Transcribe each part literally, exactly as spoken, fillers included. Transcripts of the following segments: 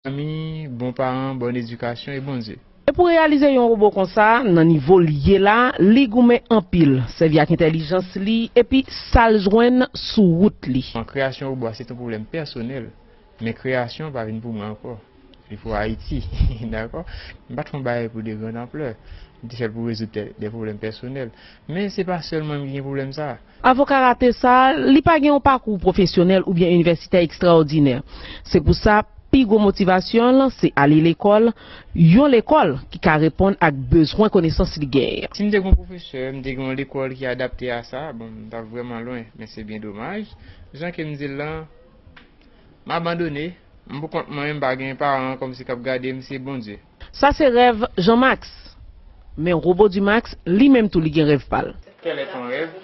Fanmi, bon paran, bòn edikasyon e Bondye. E pou reyalize yon wobo konsa, nan nivo l ye la, li goumen anpil, sèvi ak entèlijans li, epi sa l jwenn sou wout li. An kreyasyon wobo a, se te yon pwoblèm pèsonèl, men kreyasyon pa vin pou mwen ankò. Li pou Ayiti, dakò? M pa t fè yon bagay pou de grand anplè. M te fè l pou rezoud de pwoblèm pèsonèl. Men se pa sèl mwen ki gen pwoblèm sa. Avoka rate sa, li pa gen yon pakou pwofesyonèl oubyen inivèsitè ekstraòdinè. Se pou sa, pi gwo motivasyon l, se ale lekòl, yon lekòl ki ka reponn ak bezwen konesans li genyen. Si m te gen yon pwofesè, m te gen yon lekòl ki adapte a sa, bon, m t ap vrèman lwen, men se byen domaj. Jan ke m di l lan, m abandone, m pou kont mwen, m pa gen paran kòmsi k ap gade m, se Bondye. Sa se rèv Jean Max. Men Robo Dumax, li menm tou li gen rèv pa l. Quel est ton rêve?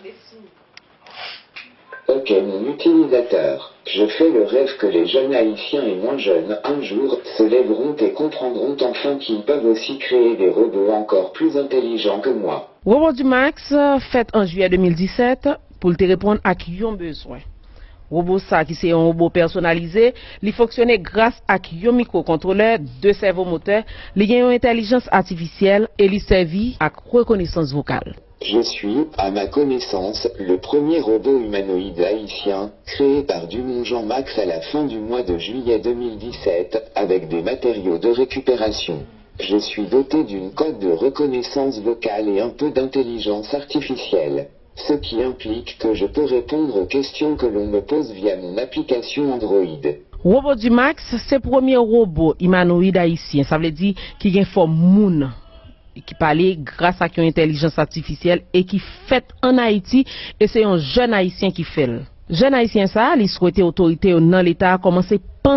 Ok mon utilisateur, je fais le rêve que les jeunes haïtiens et moins jeunes un jour se lèveront et comprendront enfin qu'ils peuvent aussi créer des robots encore plus intelligents que moi. Robo Dumax fèt an jiyè de mil disèt pou l te reponn ak yon bezwen. Wobo sa ki se yon wobo pèsonalize, li fonksyone gras ak yon mikwokontwolè, de sèvo motè, li gen yon entèlijans atifisyèl e li sèvi ak rekonesans vokal. Je suis, à ma connaissance, le premier robot humanoïde haïtien, créé par Dumont Jean-Max à la fin du mois de juillet deux mille dix-sept, avec des matériaux de récupération. Je suis doté d'une code de reconnaissance vocale et un peu d'intelligence artificielle, ce qui implique que je peux répondre aux questions que l'on me pose via mon application Android. Wobo Dumax se premye wobo imanoyid ayisyen, sa vle di ki gen fòm moun, ki pale gras ak yon entèlijans atifisyèl e ki fèt ann Ayiti, e se yon jèn ayisyen ki fè l. Jèn ayisyen sa a, li swete otorite yo nan leta a kòmanse panse